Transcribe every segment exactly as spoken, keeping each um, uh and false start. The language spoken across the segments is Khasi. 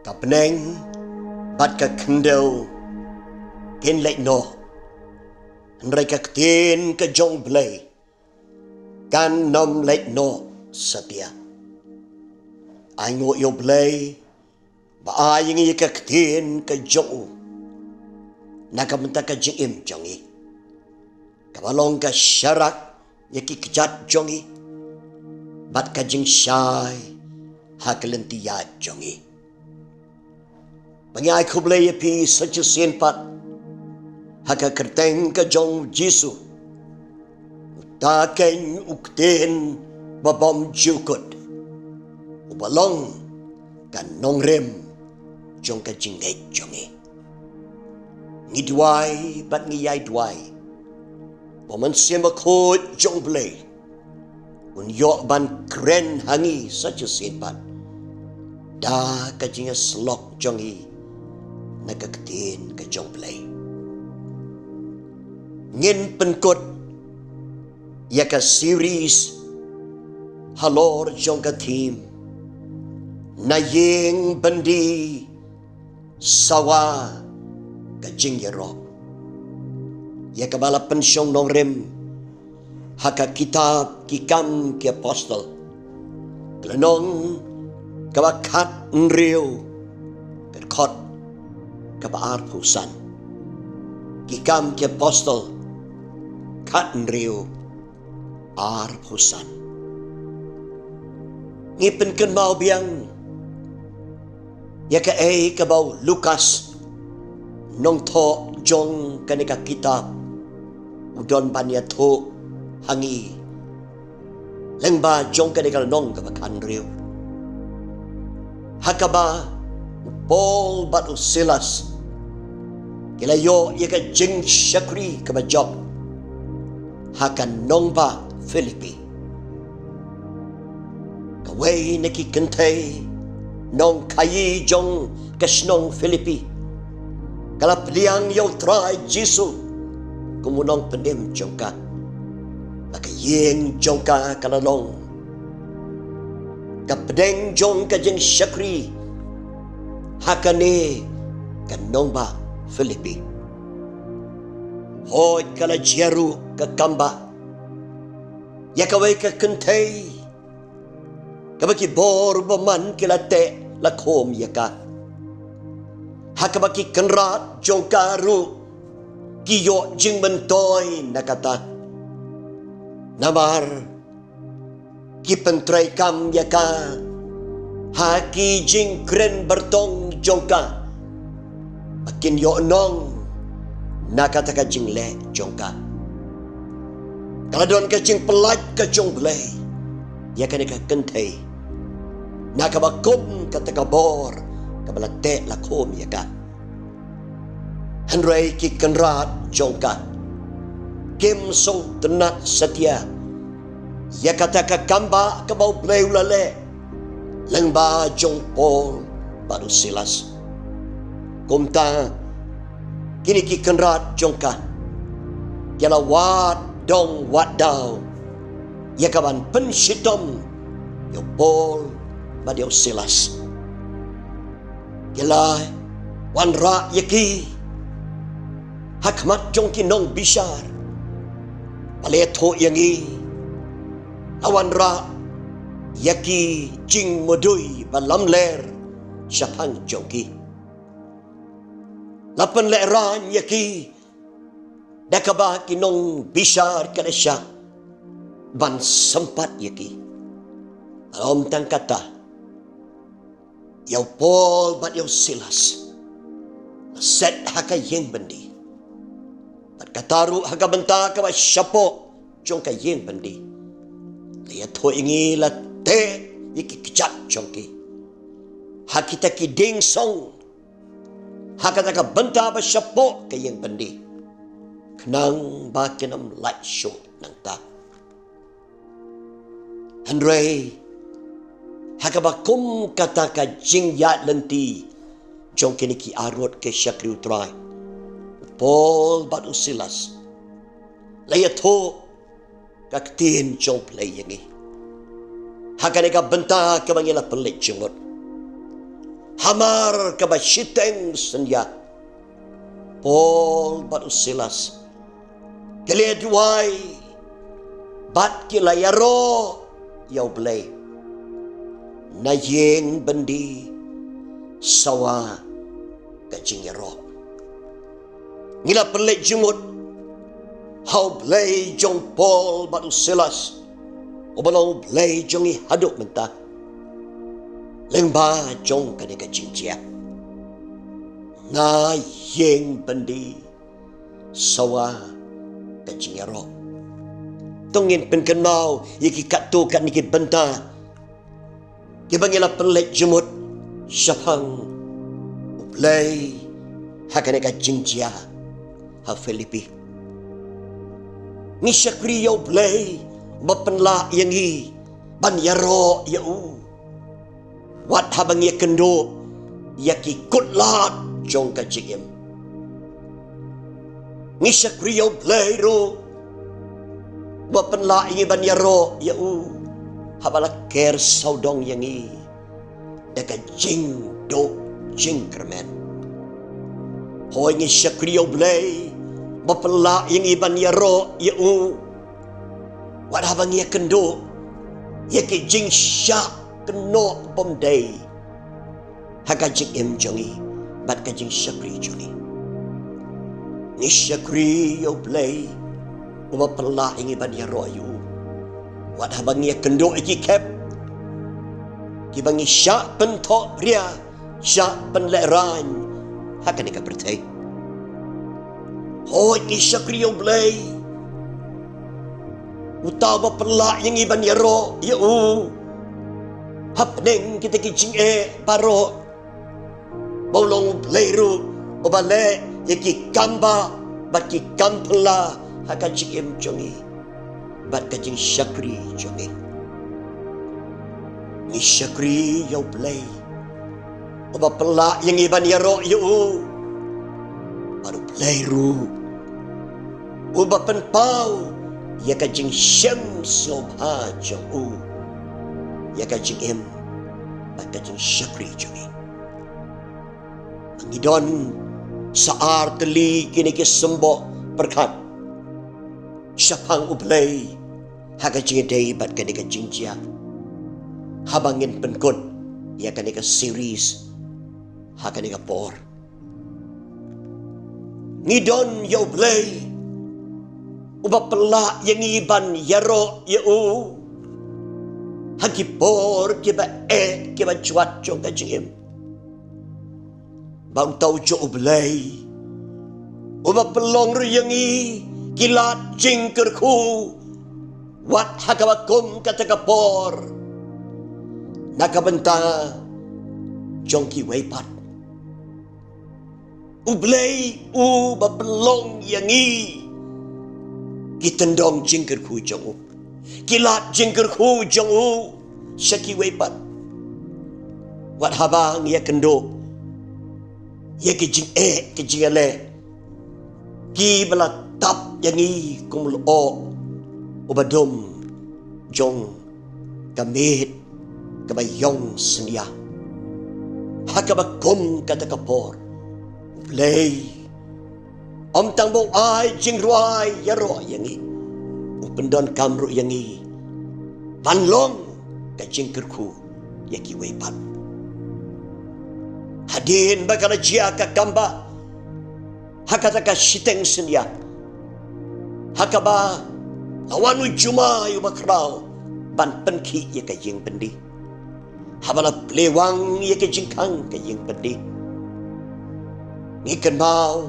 Ka bneng bad ka khyndew kin leit noh, hynrei ka ktien ka jong U Blei kan ym leit noh satia. Ai nguh ïa U Blei ba ai ïa ngi ka ktien ka jong u na ka bynta ka jingim jong ngi, kaba long ka sharak ïa ki kjat jong ngi bad ka jingshai ha ka lynti ïaid jong ngi. Ba ngi ai khublei ïa phi sa shisien pat ha ka kyrteng ka jong U Jisu, uta keiñ u ktien ba bym jukut, uba long ka nongrim jong ka jingngeit jong ngi. Ngi duwai bad ngi ïai duwai ba U Mynsiem Bakhuid jong U Blei un ïoh ban kren ha ngi sa shisien pat da ka jingïasyllok jong ngi na ka ktien ka jong U Blei. Ngin pynkut ïa ka series halor jong ka theme Na Ïing Byndi Sawa Ka Jingïaroh, ïa kaba la pynshong nongrim ha ka kitab Ki Kam ki Apostol, ka lynnong kaba khathynriew, ka dkhot kaba arphew san. Ki Kam ki Apostol khathynriew, arphew san. Ngi pynkynmaw biang ïa kaei kaba u Lukas, nongthoh jong kane ka kitab, u don ban ïathuh ha ngi lyngba jong kane ka lynnong kaba khathynriew, ha kaba u Paul bad u Silas ki la ïoh ïa ka jingshakri kaba jop ha ka nongbah Philippi. Kawei na ki kynthei nongkhaïi jong ka shnong Philippi ka la pdiang ïa U Trai Jisu kum u nongpynim jong ka. Ba ka ïing jong ka ka la long ka pdeng jong ka jingshakri ha kane ka nongbah Philippi. Hooid, ka la jia ruh ka kam ba ïa kawei ka kynthei kaba ki bor bymman ki la teh la khum ïa ka, ha kaba ki kynrad jong ka ruh ki ïoh jingmyntoi na kata. Namar ki pyntreikam ïa ka ha ki jingkren byrtong jong ka, ba kin ïoh nong na kata ka jingleh jong ka. Ka la don ka jingpyllait ka jong U Blei ïa kane ka kynthei, na kaba kum kata ka bor kaba la teh la khum ïa ka. Hynrei ki kynrad jong ka kim sngewtynnat satia ïa kata ka kam ba kaba U Blei u la leh lyngba jong u Paul bad u Silas. Kumta kine ki kynrad jong ka ki la wad dong wad daw ïa ka ban pynshitom ïa u Paul bad ïa u Silas. Ki la wanrah ïa ki ha khmat jong ki nongbishar. Ba la ïathuh ïa ngi, la wanrah ïa ki jingmudui ba lamler shaphang jong ki. La pynlehraiñ ïa ki da kaba ki nongbishar ki la shah ban sympat ïa ki. Ym tang kata, ïa u Paul bad ïa u Silas la set ha ka ïing byndi. Bad kata ruh ha ka bynta kaba shapoh jong ka ïing byndi, la ïathuh ïa ngi, la teh ïa ki kjat jong ki ha kita ki dieng song, ha kata ka bynta ba shapoh ka ïing byndi, khnang ba kin ym lait shuh nangta. Hynrei ha kaba kum kata ka jingïaid lynti jong kine ki arngut ki shakri U Trai, u Paul bad u Silas la ïathuh ka ktien jong U Blei ïa ngi ha kane ka bynta kaba ngi la pynleit jingmut. Hamar kaba shiteng synñia, Paul bad u Silas ki la duwai bad ki la ïaroh ïa U Blei na ïing byndi sawa ka jingïaroh. Ngi la pynleit jingmut ha U Blei jong Paul bad u Silas, uba long U Blei jong ngi haduh mynta, lyngba jong kane ka jingjia na ïing byndi sawa ka jingïaroh. To ngin pynkynmaw ïa ki katto katne ki bynta kiba ngi la pynleit jingmut shaphang U Blei ha kane ka jingjia ha Philippi. Ngi shakri ïa U Blei uba pynlah ïa ngi ban ïaroh ïa u wat haba ngi ïakynduh ïa ki kutlad jong ka jingim. Ngi shakri ïa U Blei ruh uba pynlah ïa ngi ban ïaroh ïa u haba la ker sawdong ïa ngi da ka jingduh jingkyrmen. Hooid, ngi shakri ïa U Blei uba pynlah ïa ngi ban ïaroh ïa u wat haba ngi ïakynduh ïa ki jingshah kynnoh bymdei ha ka jingim jong ngi bad ka jingshakri jong ngi. Ngi shakri ïa U Blei uba pynlah ïa ngi ban ïaroh ïa u wat haba ngi ïakynduh ïa ki khep kiba ngi shah pynthohbria, shah pynlehrain ha kane ka pyrthei. Hooid, ngi shakri ïa U Blei, uta uba pynlah ïa ngi ban ïaroh ïa u hapdeng kita ki jingeh baroh, ba u long U Blei ruh uba leh ïa ki kambah bad ki kam phylla ha ka jingim jong ngi bad ka jingshakri jong ngi. Ngi shakri ïa U Blei uba pynlah ïa ngi ban ïaroh ïa u, bad U Blei ruh uba pynpaw ïa ka jingshem sngewbha jong u ïa ka jingim bad ka jingshakri jong ngi. Ngi don sa ar tylli kine ki symboh pyrkhat shaphang U Blei ha ka jingïadei bad kane ka jingjia haba ngin pynkut ïa kane ka series ha kane ka por. Ngi don ïa U Blei uba pynlah ïa ngi ban ïaroh ïa u ha ki por kiba eh kiba jwat jong ka jingim, ba uta u jong U Blei uba pynlong ruh ïa ngi ki lad jingkyrkhu wat ha kaba kum kata ka por na ka bynta jong kiwei pat. U Blei uba pynlong ïa ngi ki tyndong jingkyrkhu jong u, ki lad jingkyrkhu jong u sha kiwei pat, wat haba ngi ïakynduh ïa ki jingeh ki jingïaleh kiba la tap ïa ngi kum u lyoh uba dum jong ka miet kaba ïong synñia. Ha kaba kum kata ka por, U Blei ym tang ba u ai jingrwai ïaroh ïa ngi, u pyndonkam ruh ïa ngi ban long ka jingkyrkhu ïa kiwei pat. Hadien ba ka la jia ka kambah ha kata ka shiteng synñia, ha kaba la wan u jumai uba khraw ban pynkhih ïa ka ïing byndi, haba la plie wang ïa ka jingkhang ka ïing byndi, ngi kynmaw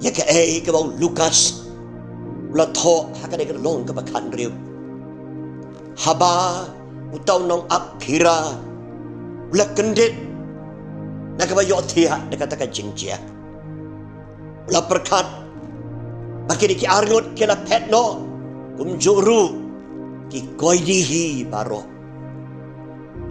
ïa kaei kaba u Lukas u la thoh ha kane ka lynnong kaba khathynriew, haba uta u nongap khira u la kyndit na kaba ïohthiah da kata ka jingjia. U la pyrkhat ba kine ki arngut ki la phet noh, kumjuh ruh ki koidi hi baroh.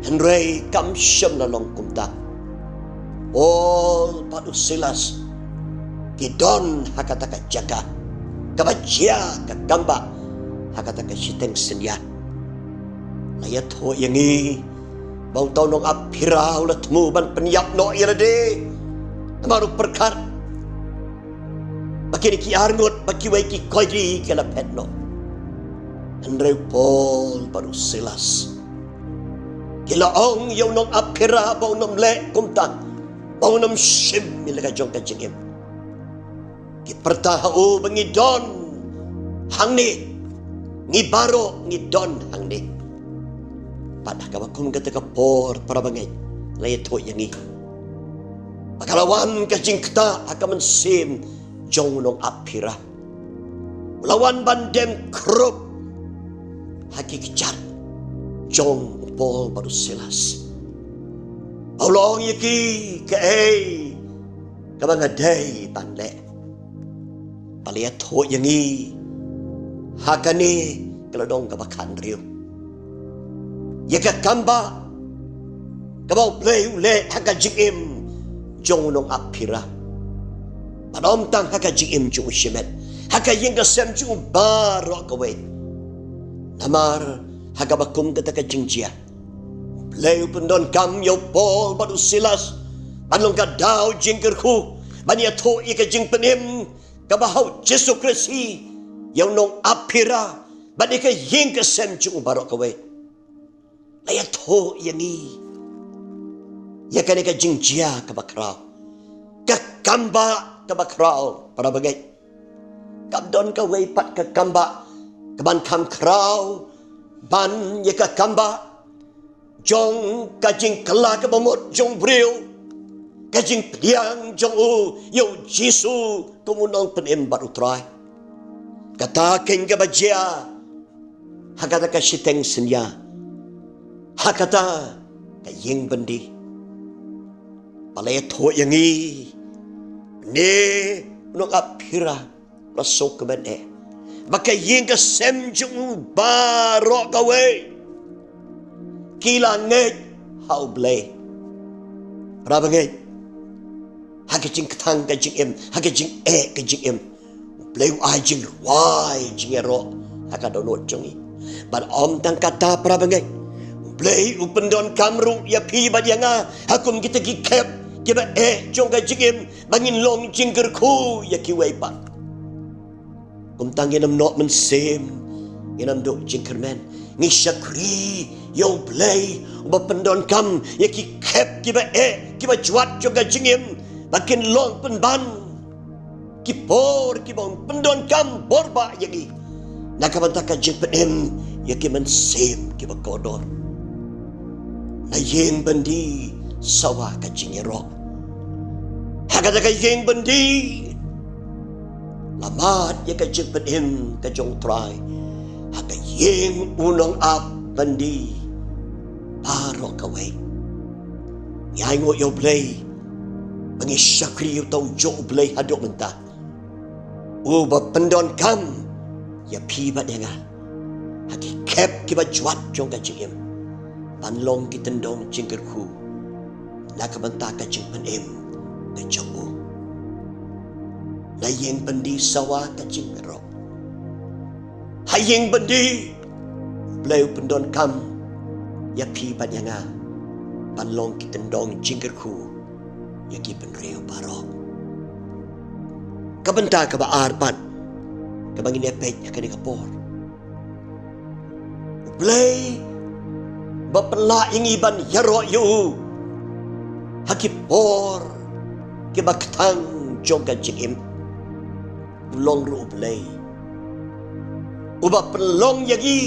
Hynrei kam shym la long kumta. Paul bad u Silas ki don ha kata ka jaka kaba jia ka kambah ha kata ka shiteng synñia. La ïathuh ïa ngi ba uta u nongap phira u la thmu ban pynïap noh ïa lade. Namar u pyrkhat ba kine ki arngut, ba kiwei ki koidi ki la phet noh. Hynrei u Paul bad u Silas ki la ong ïa u nongap phira ba un ym leh kumta, ba un ym shim ïa la ka jong ka jingim. Ki pyrta ha u ba ngi don hangne, ngi baroh ngi don hangne. Bad ha kaba kum kata ka por, para bangeit, la ïathuh ïa ngi ba ka la wan ka jingktah ha ka mynsiem jong u nongap phira. U la wan ban dem khrup ha ki kjat jong u Paul bad u Silas. U la ong ïa ki, kaei kaba nga dei ban leh? Ba la ïathuh ïa ngi ha kane ka lynnong kaba khathynriew ïa ka kam ba, kaba U Blei u leh ha ka jingim jong u nongap phira. Bad ym tang ha ka jingim jong u shimet, ha ka ïing ka sem jong u baroh kawei. Namar ha kaba kum kata ka jingjia, U Blei u pyndonkam ïa u Paul bad u Silas ban long ka daw jingkyrkhu ban ïathuh ïa ka jingpynim kaba ha u Jisu Khrist ïa u nongap phira bad ïa ka ïing ka sem jong u baroh kawei. La ïathuh ïa ngi ïa kane ka jingjia kaba khraw, ka kam ba kaba khraw, para bangeit. Kam don kawei pat ka kam ba kaban kham khraw ban ïa ka kam ba jong ka jingkylla kaba mut jong u briew, ka jingpdiang jong u ïa u Jisu kum u nongpynim bad u Trai. Kata keiñ kaba jia ha kata ka shiteng synñia, ha kata ka ïing byndi. Ba la ïathuh ïa ngi, ne u nongap phira la sngewkmen eh ba ka ïing ka sem jong u baroh kawei ki la ngeit ha U Blei. Para bangeit, ha ka jingkthang ka jingim, ha ka jingeh ka jingim, U Blei u ai jingrwai jingïaroh ha ka dohnud jong ngi. Bad ym tang kata, para bangeit, U Blei u pyndonkam ruh ïa phi bad ïa nga ha kum kita ki khep kiba eh jong ka jingim, ba ngin long jingkyrkhu ïa kiwei pat. Kumta ngin ym noh mynsiem, ngin ym duh jingkyrmen. Ngi shakri ïa U Blei uba pyndonkam ïa ki khep kiba eh, kiba jwat jong ka jingim, ba kin long pynban ki por kiba un pyndonkam bor bha ïa ngi na ka bynta ka jingpynim ïa ki mynsiem kiba kordor. Na ïing byndi sawa ka jingïaroh, ha kata ka ïing byndi la mad ïa ka jingpynim ka jong U Trai ha ka ïing u nongap byndi baroh kawei. Ngi ainguh ïa U Blei ba ngi shakri ïa uta u juh U Blei haduh mynta, uba pyndonkam ïa phi bad ïa nga ha ki khep kiba jwat jong ka jingim, ban long ki tyndong jingkyrkhu na ka bynta ka jingpynim ka jong u. Na ïing byndi sawa ka jingïaroh, ha ïing byndi U Blei u pyndonkam ïa phi bad ïa nga ban long ki tyndong jingkyrkhu ïa ki bynriew baroh. Ka bynta kaba ar pat kaba ngin ïa peit ha kane ka por, U Blei ba pynlah ïa ngi ban ïaroh ïa u ha ki por kiba kthang jong ka jingim. U long ruh U Blei uba pynlong ïa ngi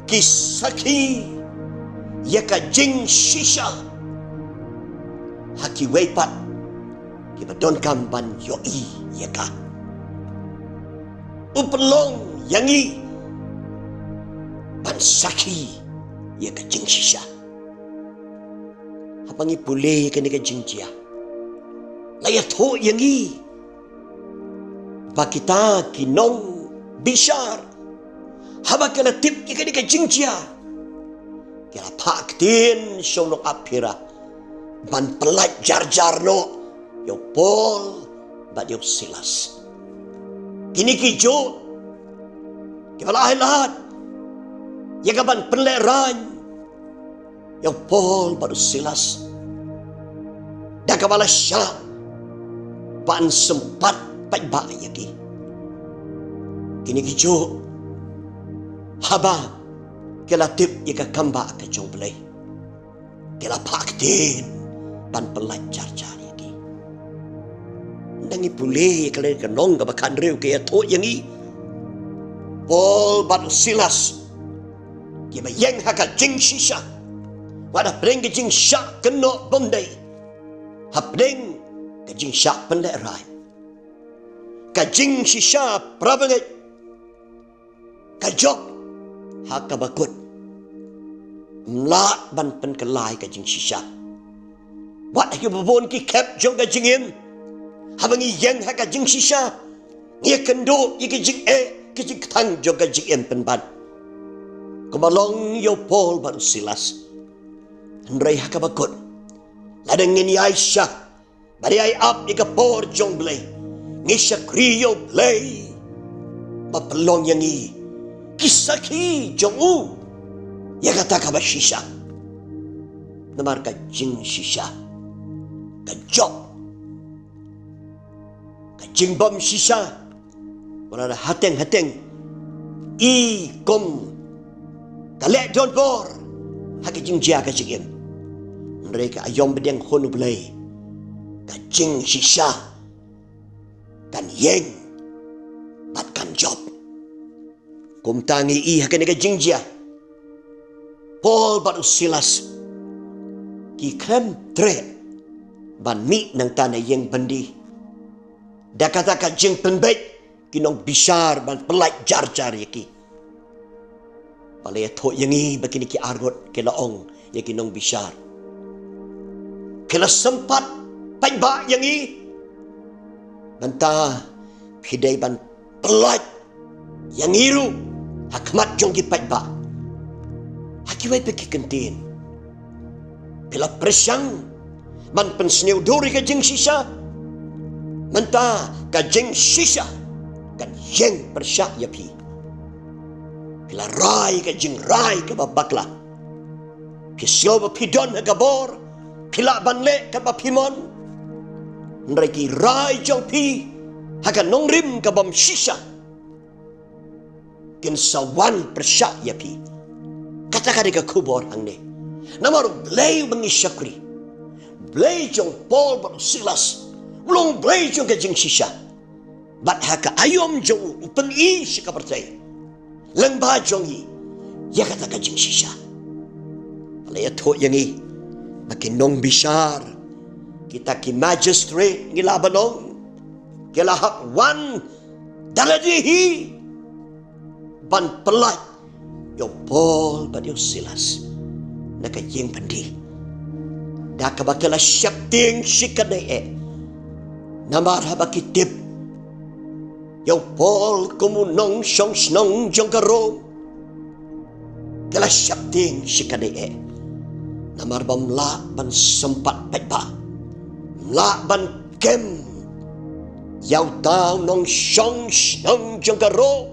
ki sakhi ïa ka jingshisha ha kiwei pat kiba donkam ban ïohi ïa ka. U pynlong ïa ngi ban sakhi ïa ka jingshisha. Haba ngi pule ïa kane ka jingjia, la ïathuh ïa ngi ba kita ki nongbishar, haba ki la tip ïa kane ka jingjia, ki la phah ktien sha u nongap phira ban pyllait jar jar noh ïa u Paul bad ïa u Silas. Kine ki juh kiba la ai lad ïa ka ban pynlehraiñ ïa u Paul bad u Silas da kaba la shah ban sympat paidbah ïa ki. Kine ki juh haba ki la tip ïa ka kambah ka jong U Blei, ki la phah ktien ban pyllait jar jar ïa ki. Nang ngi pule ïa ka lei ka nong kaba khathynriew ka ïathuh ïa ngi, Paul bad u Silas kiba ïeng ha ka jingshisha. Wat hapdeng ka jingshah kynnoh bymdei, hapdeng ka jingshah pynlehrain, ka jingshisha, para bangeit, ka jop ha kaba kut. Ym lah ban pynkylla ïa ka jingshisha. Wat ha kiba bun ki khep jong ka jingim, haba ngi ïeng ha ka jingshisha, ngi ïakynduh ïa ka jingeh, ka jingkthang jong ka jingim pynban. Kumba long ïa u Paul bad u Silas. Hynrei ha kaba kut, lada ngin ïaishah bad ïai ap ïa ka por jong U Blei, ngi shakri ïa U Blei ba pynlong ïa ngi ki sakhi jong u ïa kata kaba shisha. Namar ka jingshisha, ka jop, ka jingbymshisha, wat la da hateng hateng i kum ka leh donbor ha ka jingjia ka jingim. Hynrei ka aïom badiang khun U Blei, ka jingshisha kan ïeng bad kan jop. Kumta ngi i ha kane ka jingjia, Paul bad u Silas ki khlem treh ban mih nangta na ïing byndi. Da kata ka jingpynbeit ki nongbishar ban pyllait jar jar ïa ki. Ba la ïathuh ïa ngi ba kine ki arngut ki la ong ïa ki nongbishar, phi la sympat paidbah ïa ngi, mynta phi dei ban pyllait ïa ngi ruh ha khmat jong ki paidbah. Ha kiwei pat ki kyntien, phi la pyrshang ban pynsniew dur ïa ka jingshisha, mynta ka jingshisha kan ïeng pyrshah ïa phi. Phi la rai ka jingrai kaba bakla. Phi sngew ba phi don ha ka bor, phi lah ban leh kaba phi mon. Hynrei ki rai jong phi ha ka nongrim ka bymshisha kin sa wan pyrshah ïa phi. Kata ka dei ka khubor hangne. Namar U Blei uba ngi shakri, U Blei jong Paul bad u Silas, u long U Blei jong ka jingshisha. Bad ha ka aïom jong u, u pyni sha ka pyrthei lyngba jong ngi ïa kata ka jingshisha. La ïathuh ïa ngi ba ki nongbishar, kita ki magistrate ngi lah ban ong, ki la hap wan da lade hi ban pyllait ïa u Paul bad ïa u Silas na ka ïing byndi. Da kaba ki la sheptieng shikatdei eh. Namar haba ki tip ïa u Paul kum u nongshong shnong jong ka Rom, ki la sheptieng shikatdei eh. Namar bym lah ban sympat paidbah, ym lah ban kem ïa uta u nongshong shnong jong ka Rom.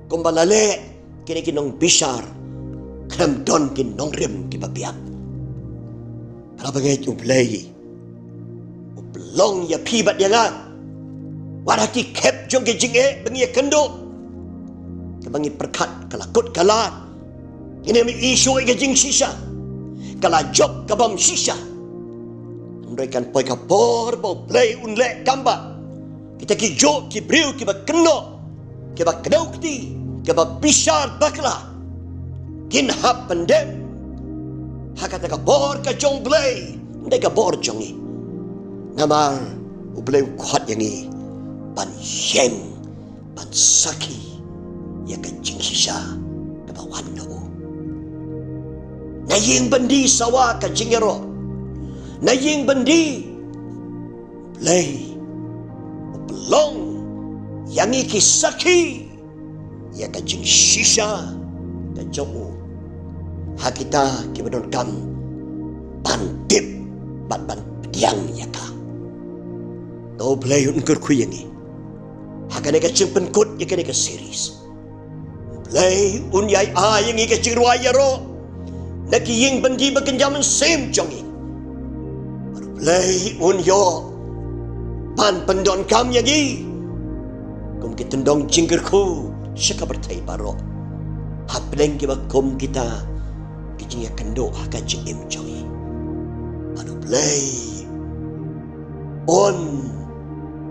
Kumba la leh kine ki nongbishar, khlem don ki nongrim kiba biang. Para bangeit, U Blei u pynlong ïa phi bad ïa nga. Wat ha ki khep jong ka jingeh ba ngi ïakynduh, kaba ngi pyrkhat ka la kut ka lad, ngin ym ïohi shuh ïa ka jingshisha, ka la jop ka bymshisha. Hynrei kan poi ka por ba U Blei un leh kam ba kita ki juh ki briew kiba kynnoh, kiba kdew kti, kiba bishar bakla, kin hap pyndem ha kata ka bor ka jong U Blei, ym dei ka bor jong ngi. Namar U Blei u khot ïa ngi ban ïeng, ban sakhi ïa ka jingshisha kaba wan na u. Na ïing byndi sawa ka jingïaroh, na ïing byndi, U Blei u pynlong ïa ngi ki sakhi ïa ka jingshisha ka jong u ha kita kiba donkam ban tip bad ban pdiang ïa ka. To U Blei un kyrkhu ïa ngi ha kane ka jingpynkut ïa kane ka series. U Blei un ïai ai ïa ngi ka jingrwai ïaroh na ki ïing byndi ba kynja mynsiem jong ngi. Bad U Blei un ïoh ban pyndonkam ïa ngi kum ki tyndong jingkyrkhu sha ka pyrthei baroh, hapdeng kiba kum kita ki jingïakynduh ha ka jingim jong ngi. Bad U Blei un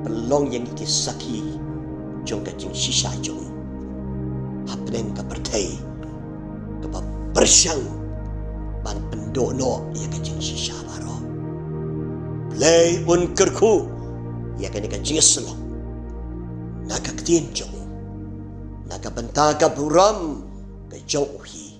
pynlong ïa ngi ki sakhi jong ka jingshisha jong ngi hapdeng ka pyrthei kaba pyrshang ban pynduh noh ïa ka jingshisha baroh. Blei un kyrkhu ïa kane ka jingïasyllok na ka ktien jong u, na ka bynta ka burom ka jong u hi.